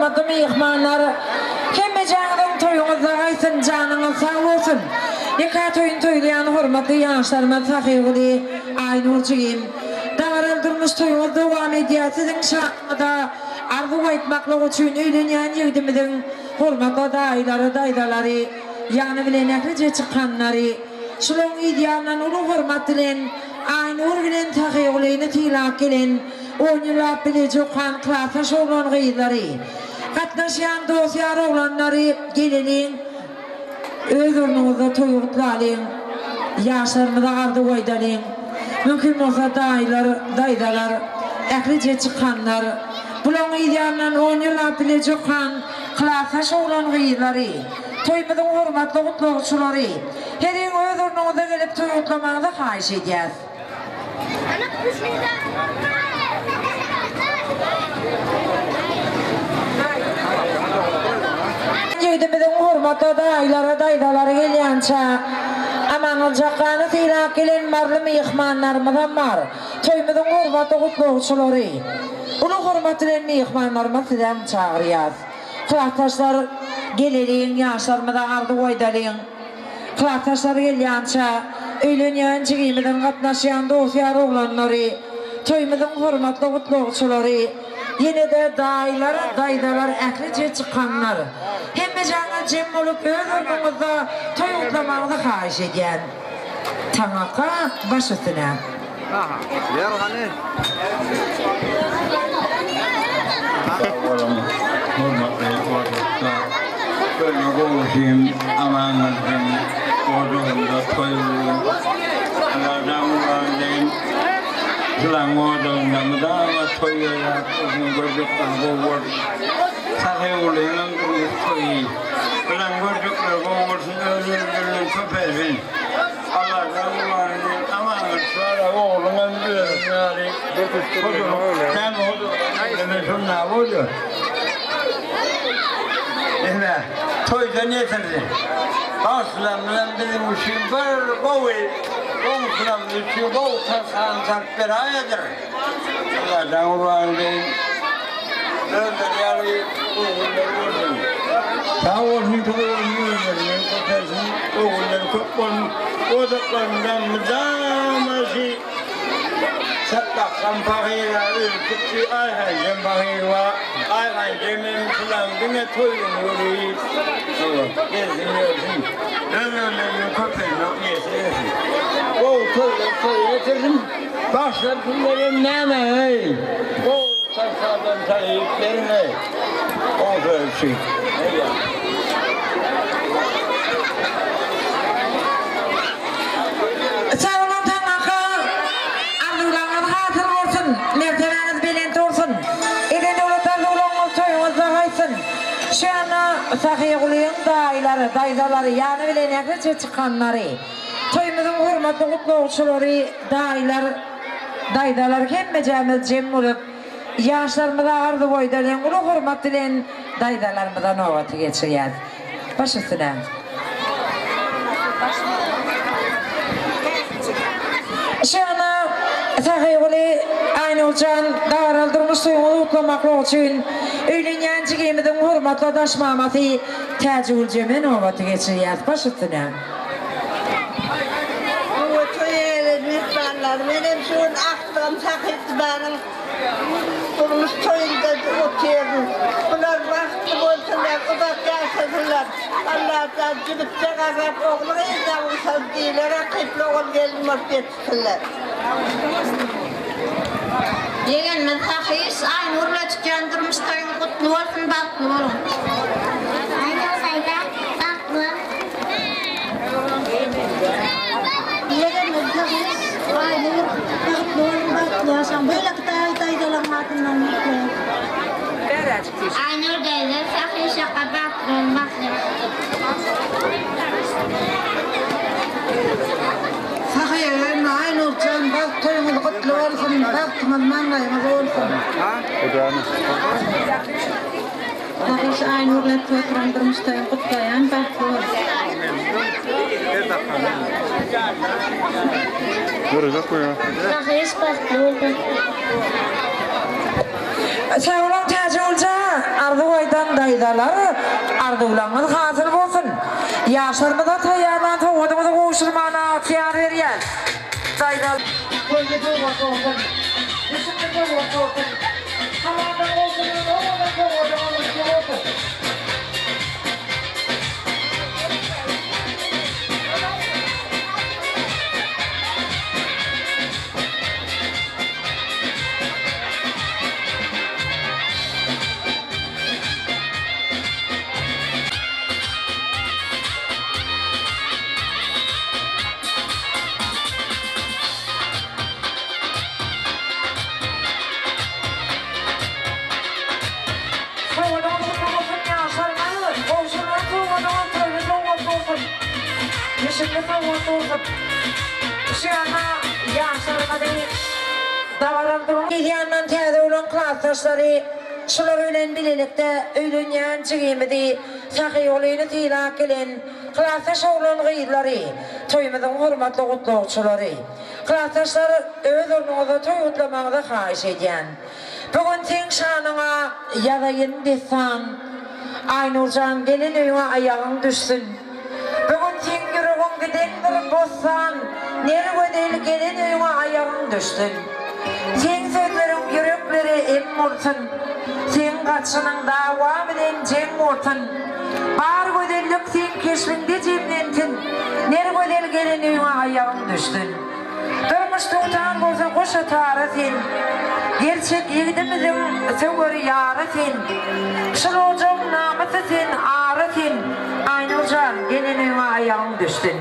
hormatly myhmanlar! Hemmejäňiziň toýuňyz dagaýsyn, janyňyz sag bolsun! Nika toýuny toýlaýan hormatly ýaşlarymyz Sahyguly, Aýnur jigim! Dabaraly durmuş toýuňyz dowam edýär, siziň şatlygyňyza arzuw aýtmaklyk üçin öýlenýän ýigidimiziň hormatly daýylary, daýzalary, ýany bilen ählije çykanlary, şularyň yz ýanyndan uly hormat bilen Aýnur bilen Sahygulyny sylap gelen On ýyllap bileje okan klasdaş oglan-gyzlary, gatnaşýan dost-ýar oglanlary geleliň, öz ornuňyzda toýy gutlalyň, ýaşlarymyza arzuw aýdalyň. Mümkin bolsa daýylar, daýzalar, ählije çykanlar, bulaň yz ýanyndan on ýyllap bileje okan klasdaş oglan-gyzlary, toýumyzyň hormatly gutlagçylary, heriň öz ornuňyzda gelip toý gutlamagyňyzy haýyş edýäs. Ýigidimiziň hormatly daýylary, daýzalary gelýänçä, Amangylyç akgany sylap gelen maryly myhmanlarymyzam bar. Toýumyzyň hormatly gutlagçylary, uly hormat bilen myhmanlarymyz sizem çagyrýas. Klasdaşlar, geleliň, ýaşlarymyza arzuw aýdalyň. Klasdaşlar gelýänçä, öýlenýän jigimiziň gatnaşýan dost-ýar oglanlary, toýumyzyň hormatly gutlagçylary, ýene-de daýylar, daýzalar, ählije çykanlar, hemmejäňiz jem bolup öz ornuňyzda toý gutlamagyňyzy haýyş edýän. Taňaka baş üstüne. Ber hany. Sag boluň hormatly ojakda Köne goňşym Amangeldiň ojagynda toý bu Allajan gurban deýin Şulaň ojagynda mydama toý bolýar Özüň görjekler gowy bolsun Sahygulyňam durmuş toýy Bulaň görjekleri gowy bolsun öz-özlerinden köpelsin. Allajan gurban edeyim aman şöyle ogluňam özüň ýaly hojalyk näme hojalyk eme şunda bolýar. Ine toýdan ýetirdi. Bagşylarymyzam biziň üçin bir gowy goňşularymyz üçin gowy tarhan salyp beraýedir. Allajan gurban edeýin. Özleri ýaly ogullary bolsun. Sag bolsun toýuny özlerinden köpelsin. Ogullary köp bolsun. Ojaklarynda mydama şu Çatlakam pahyra ölüpdi, Aýhanjem pahyr bar. Aýhanjem hem şulaň diňe toýuny görüp, gezsin ýörsün. Öz-özlerinden köpelmek nesip etsin. Gowy toýlar toý getirsin. Başlar pullarym näme eý. Gowy taşlardan taýyp beriň eý. Gowy üçin. Sag boluň Taňaka. Arzuwlaryňyz hasyl bolsun. Mertebäňiz belent bolsun. Eden döwlet arzuwlaryňyz toýuňyzda gaýtsyn. Şu ýanda Sahygulyň daýylary, daýzalary, ýany bilen ählije çykanlary. Toýumyzyň hormatly gutlagçylary, daýylar, daýzalar hemmejämiz jem bolup, ýaşlarymyza arzuw aýdalyň, uly hormat bilen daýzalarymyza nobaty geçirýäs. Baş üstüne. Şeýle Sahyguly Aýnurjan dabaraly durmuş toýuňyzy gutlamaklyk üçin öýlenýän jigimiziň hormatly daş mamasy Täjigül jeme nobaty geçirýäs. Baş üstüne. Hawa toýa gelen myhmanlar menem şu gün agtygym Sahyp Zybanyň durmuş toýunda otyryn. Bular bagtly bolsunlar uzak ýaşasynlar. Allajan jübütje gazap ogly gyz dagysyn ile rakyply ogul gelin bolup ýetişsinler. Ýegenimiz Sahyş Aýnur bilen tutýan durmuş toýuňyz gutly bolsun bagtly boluň. Aýnur daýza bagtly bol. Ýegenimiz Sahyş Aýnur bagtly boluň bagtly ýaşaň beýleki daýy daýzalaryň adyndan gutlaýan. Aýnur daýza Sahyş aka bagtly boluň bagtly ýaşaň. Sahy ýegen Aýnurjan bagt toýuňyz gutly bolsun bagtyňyz maňlaýyňyz bolsun. Sahyş Aýnur bilen toý turan durmuş toýuny gutlaýan bagtly bol. Sahyş bagtly bol bagtly. Sag boluň Täjigulja arzuw aýdan. daýzalar, arzuwlaryňyz hasyl bolsun! Ýaşlarymyza taýýarlan sowgadyňyzy gowşurmana ygtyýar berýän daýzalar. Toýly sowgat bolsun! Düşümli sowgat bolsun! Halaldan gowşurylan owadan sowgadyňyz gutly bolsun! Sowgadyňyz gutly bolsun ýaşlarymyz! Gowşurylan sowgadyňyz toýly sowgat bolsun! Düşümli sowgat bolsun! Şu ýanda ýaşlarymyzy dabaraly Ýandan täze bolan klasdaşlary şular bilen bilelikde öýlenýän jigimizi Sahygulyny sylap gelen klasdaş oglan gyzlary toýumyzyň hormatly gutlagçylary. Klasdaşlar öz ornuňyzda toý gutlamagyňyzy haýyş edýän. Bu gün seň şanyňa ýazaýyn dessan, Aýnurjan gelen öýüňe aýagyň düşsün. Bu gün seň ýüregiň gidendir bossan, Nergözel gelen öýüňe aýagyň düşsün. Seň sözleriň ýüreklere em bolsun, Seň gaçynyň dawa bilen jeň bolsun. Bar gözellik seň keşbiňde jemlensin, Nergözel gelen öýüňe aýagyň düşsün. Durmuş döwtan bolsa goşa tara sen, Gerçek ýigdimiziň söwer ýary sen. Şul ojagyň namysy sen, ary sen, Aýnur jan, gelen öýüňe aýagyň düşsün.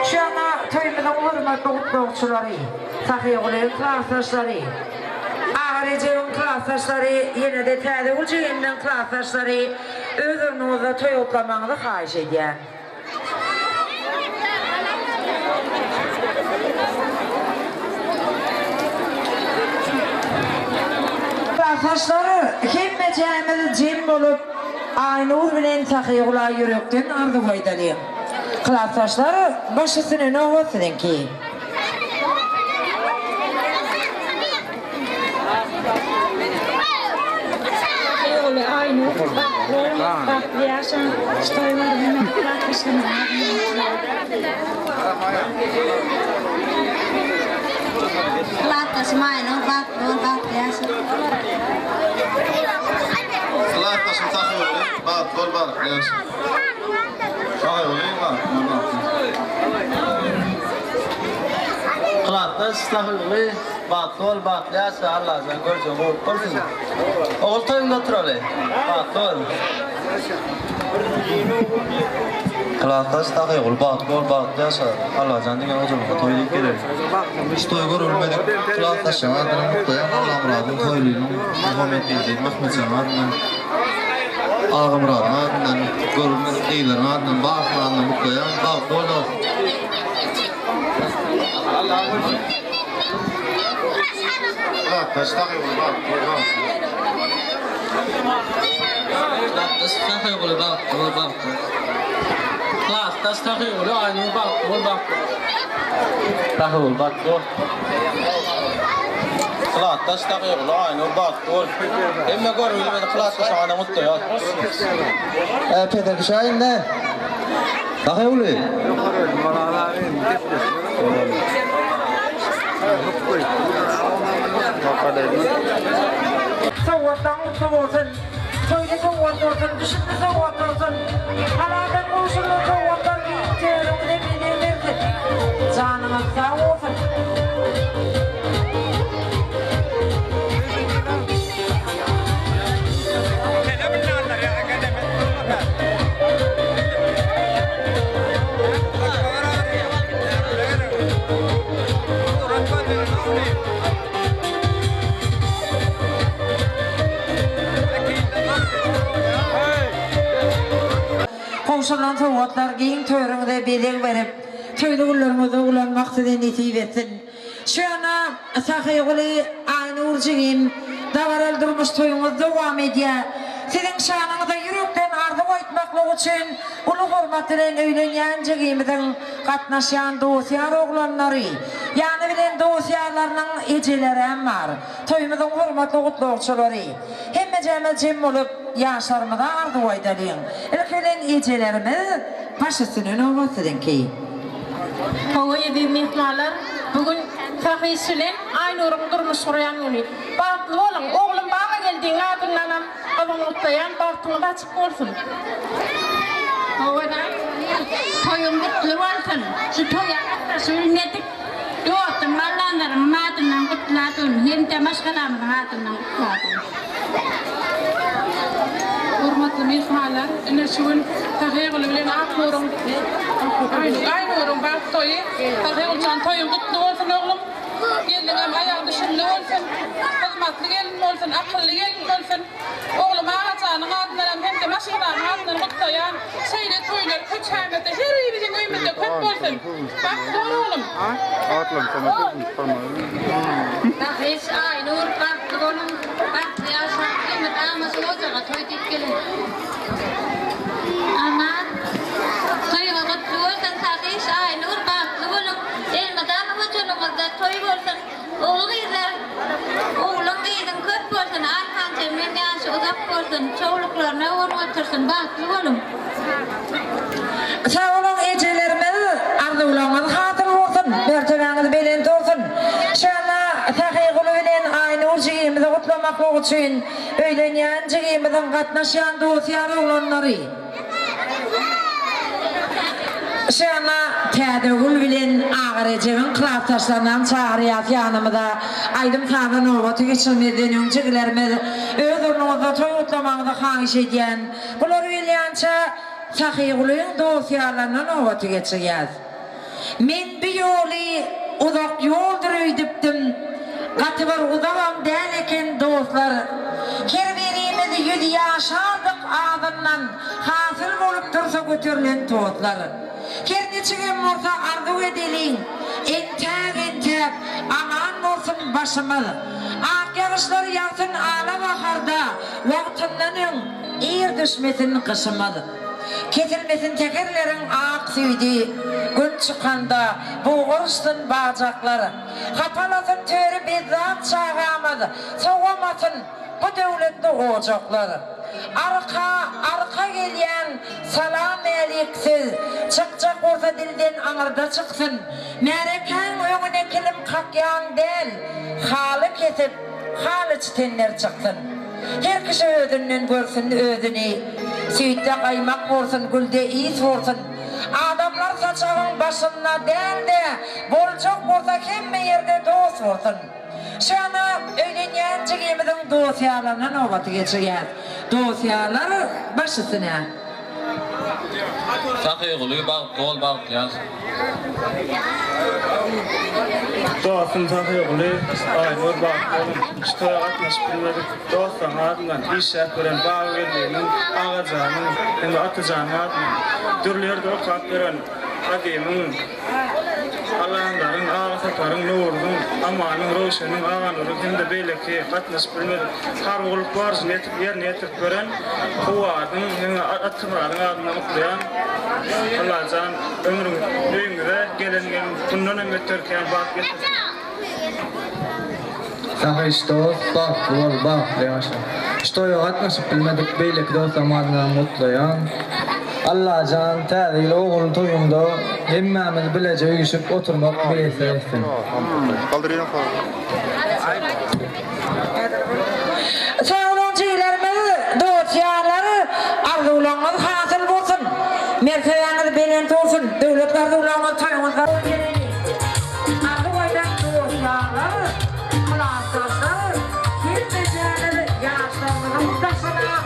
Şu ýanda toýumyzyň hormatly gutlagçylary, Sahygulyň klasdaşlary, Aga Rejebiň klasdaşlary, ýene-de Täzegül jigimniň klasdaşlary öz ornuňyzda toý gutlamagyňyzy haýyş edýän. Klasdaşlar hemmejämiz jem bolup Aýnur bilen Sahygula ýürekden arzuw aýdalyň. Klasdaşlar baş üstüne nobat siziňki. Ogly Aýnur bagtly boluň, bagtly ýaşaň, şu toý görüp Klasdaşym Aýnur bagtly bol, bagtly ýaşa. Klasdaşym Sahyguly bagtly bol, bagtly ýaşa. Sahyguly bagtly bol, bagtly Klasdaş Sahyguly Bagtly bol bagtly ýaşa Allajan görjegiň gowluk bolsun Ogul toýuňda oturaly Bagtly bol. Klasdaş Sahyguly bagtly bol bagtly ýaşa Allajan diňe hojalygyňa toý diýip gelelim. Şu toýy görülmedik klasdaşlaryň adyndan gutlaýan Allamyradyň Toýlynyň Muhammetgeldiň Mahmytjanyň adyndan Agamyradyň adyndan görülmedik gyzlaryň adyndan barysynyň adyndan gutlaýan bagtly bol dos. Klasdaş Sahyguly bagtly bol bagtly. Klasdaş Sahyguly Aýnur bagtly bol bagtly. Sahyguly bagtly bol. Klasdaş Sahyguly Aýnur bagtly bol. Hemme görülmedi klasdaş adam gutlaýar. Peter Kişaýyn ne? Sahyguly. Sowgatlaň gutly bolsun! Toýly sowgat bolsun, düşümli sowgat bolsun! Halaldan gowşurylan sowgatlar giň törüňize bezeg bersin! Janyňyz sag bolsun! Gowşurylan sowgatlar giň törüňize bezeg berip, toýly günleriňizde ulanmak size nesip etsin. Şu ýana Sahyguly Aýnur jigim, dabaraly durmuş toýuňyz dowam edýär. Siziň şanyňyza ýürekden arzuw aýtmaklyk üçin uly hormat bilen öýlenýän jigimiziň gatnaşýan dost-ýar oglanlary, ýany bilen dost-ýarlarynyň ejelerem bar. Toýumyzyň hormatly gutlagçylary. Hemme. Hemmejämiz jem bolup ýaşlarymyza arzuw aýdalyň. Ilki bilen ejelerimiz baş üstüne nobat siziňki. Hawa eziz myhmanlar, bu gün Sahyş bilen Aýnuryň durmuş gurýan güni. Bagtly boluň, oglum Babageldiň adyndanam gyzgyn gutlaýan, bagtyňyz açyk bolsun. Hawa toýuň gutly bolsun. Şu toýa gatnaşyp bilmedik dostum Allanazaryň adyndan gutladyn hem-de maşgalamyzyň adyndan gutladyn. Hormatly myhmanlar, ine şu gün Sahyguly bilen Aknuryň Aýnuryň bagt toýy. Sahygulyjan toýuň gutly bolsun oglum. Gelniňem aýagy düşümli bolsun. Hyzmatly gelin bolsun, akylly gelin bolsun. Oglum Agajanyň adyndanam hem-de maşgalamyň adyndan gutlaýan. Şeýle toýlar köçämizde her biziň öýümizde köp bolsun. Bagtly bol oglum. Sahyş Aýnur bagtly boluň bagtly ýaşaň elmydama şu ojaga toý diýip geliň. Aman toýuňyz gutly bolsun Sahyş Aýnur bagtly boluň elmydama hojalygyňyzda toý bolsun ogul gyzlar ogluň gyzyň köp bolsun Aýhanjemyň ýaşy uzak bolsun çowluklaryna orun otursyn bagtly boluň. Sag boluň ejelerimiz arzuwlaryňyz hasyl bolsun mertebäňiz belent bolsun Şana Sahyguly bilen Aýnur jigimizi gutlamaklyk üçin öýlenýän jigimiziň gatnaşýan dos ýar oglanlary Şana Täzegül bilen Agarejebiň klasdaşlarynam çagyrýas ýanymyza aýdym saza nobaty geçirmezden öň jigilerimiz öz ornuňyzda toý gutlamagyňyzy haýyş edýän Bular gelýänçä Sahygulyň dost-ýarlaryna nobaty geçirýäs. Men bi ýoly uzak ýoldur öýdüpdim. Gaty bir uzagam däl eken dostlar. Her birimiz ýüz ýaşardyk azyndan, hasyl bolup dursa göterilen tozlar. Her niçigem bolsa arzuw edeliň, entäk-entäk aman bolsun başymyz. Ak ýagyşlar ýagsyn ala baharda, wagtyndan öň Ir düşmesin gyşymyz. Kesilmesin säherleriň ak süýdi, Gün çykanda bugaryşsyn bajaklar. Hapalasyn töri bezzat çagamyz, Sowamasyn bu döwletli ojaklar. Arka, arka gelýän salam-äliksiz, Çykjak bolsa dilden aňyrda çyksyn. Märekäň öňüne kilim kakýan däl, Haly kesip, haly çitenler çyksyn. Her kişi özünden görsün özüni. Süýtde gaýmak bolsun, gülde ys bolsun. Adamlar saçagyň başynda däl-de, boljak bolsa hemme ýerde dost bolsun. Şana öýlenýän jigimiziň dost-ýarlaryna nobaty geçirýäs. Dost-ýarlar baş üstüne. Sahyguly bagtly bol bagtly ýaşa. Dostum Sahyguly Aýnur bagtly boluň. Şu toýa gatnaşyp bilmedik dostlaryň adyndan işläp beren Babageldiniň, Agajanyň hem-de Atajanyň adyndan dürli ýerde okap ýören Azymyň, Allandaryň, Agasaparyň, Nowruzyň, Amanyň, Röwşeniň, Aganuryň hem-de beýleki gatnaşyp bilmedik harby gulluk borjuny ýetip ýerine ýetirip ýören Kuwwadyň hem-de Atamyradyň adyndan gutlaýan. Allajan ömrüň öýüňize gelen gelin mundan hem beter kän bagt getirsin. Sahyş dost bagtly bol bagtly ýaşa. Şu toýa gatnaşyp bilmedik beýleki dostlarym adyndanam gutlaýan. Allajan täze ýyl ogul toýuňda hemmämiz bileje üýşüp oturmak miýesser etsin. Sag boluň jigilerimiz, dost-ýarlar, arzuwlaryňyz hasyl bolsun, mertebäňiz belent bolsun, döwletli arzuwlaryňyz toýuňyzda Arzuw aýdan dost-ýarlar, klasdaşlar, hemmejämiz ýaşlarymyzyň daşyna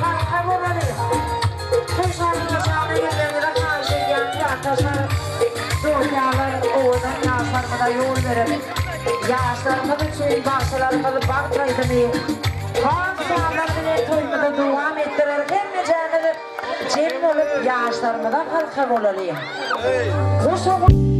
halka bolaly. Toý şalyna şana gelmegiňizi haýyş edýän klasdaşlar, dost-ýarlar owadan ýaşlarymyza ýol berip, ýaşlarymyz üçin bagşylarymyz bagt aýdymy, has sazlar bilen toýumyzy dowam etdirer. Hemmejämiz jem bolup ýaşlarymyza halka bolaly. Goşa.